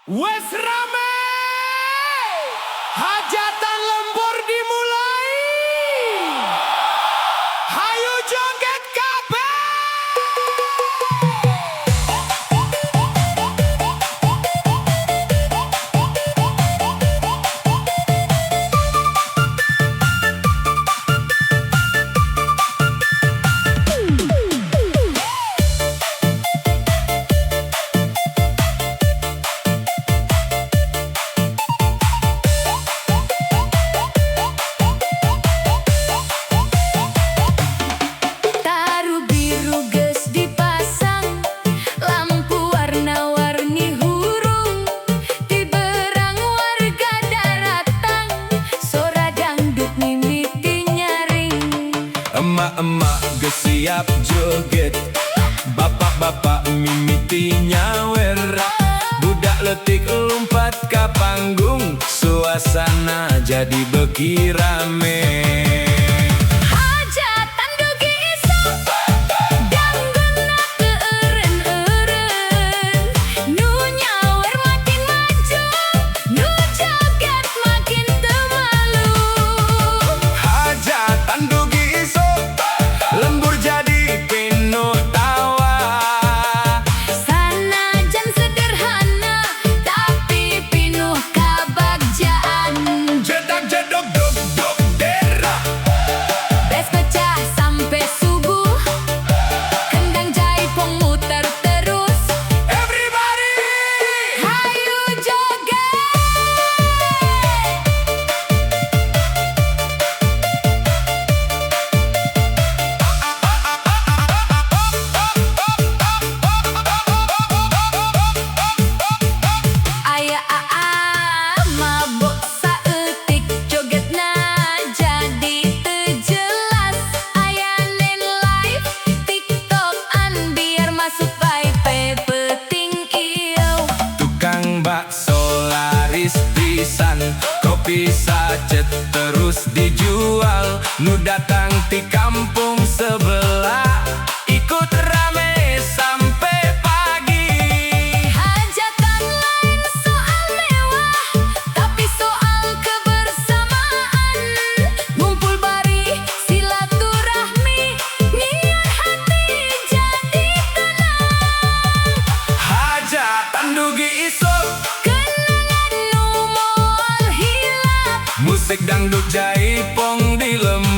Wes rame, hajatan lembur dimulai. Hayu joget kabeh. Taruh biru geus dipasang, lampu warna-warni hurung. Ti berang warga daratang, sora dangdut mimiti nyaring. Emak-emak geus siap joget, bapak-bapak mimiti nyawer. Budak leutik lompat ka panggung, suasana jadi beuki rame. Hajatan dugi isuk, dangdutna teu eureun-eureun. Nu nyawer makin maju, nu joget makin teu malu. Hajatan dugi isuk, lembur jadi pinuh tawa. Sanajan sederhana, tapi pinuh kabagjaan. Jedak jedok duk duk dera. Bes pecah sampai subuh, kendang jaipong muter terus. Everybody, Hayu joget. Aya aa mabok saeutik, jogetna jadi teu jelas. Aya nen live TikTokan biar masuk FYP peuting ieu. Tukang bakso laris pisan, kopi sachet terus dijual. Nu datang ti kampung sebelah ikut rame sampai pagi. Hajatan lain soal mewah, tapi soal kebersamaan. Ngumpul bari silaturahmi, nyiar hati jadi tenang. Hajatan dugi isuk, Kenangan nu moal hilap. Musik dangdut jaipong di lembur.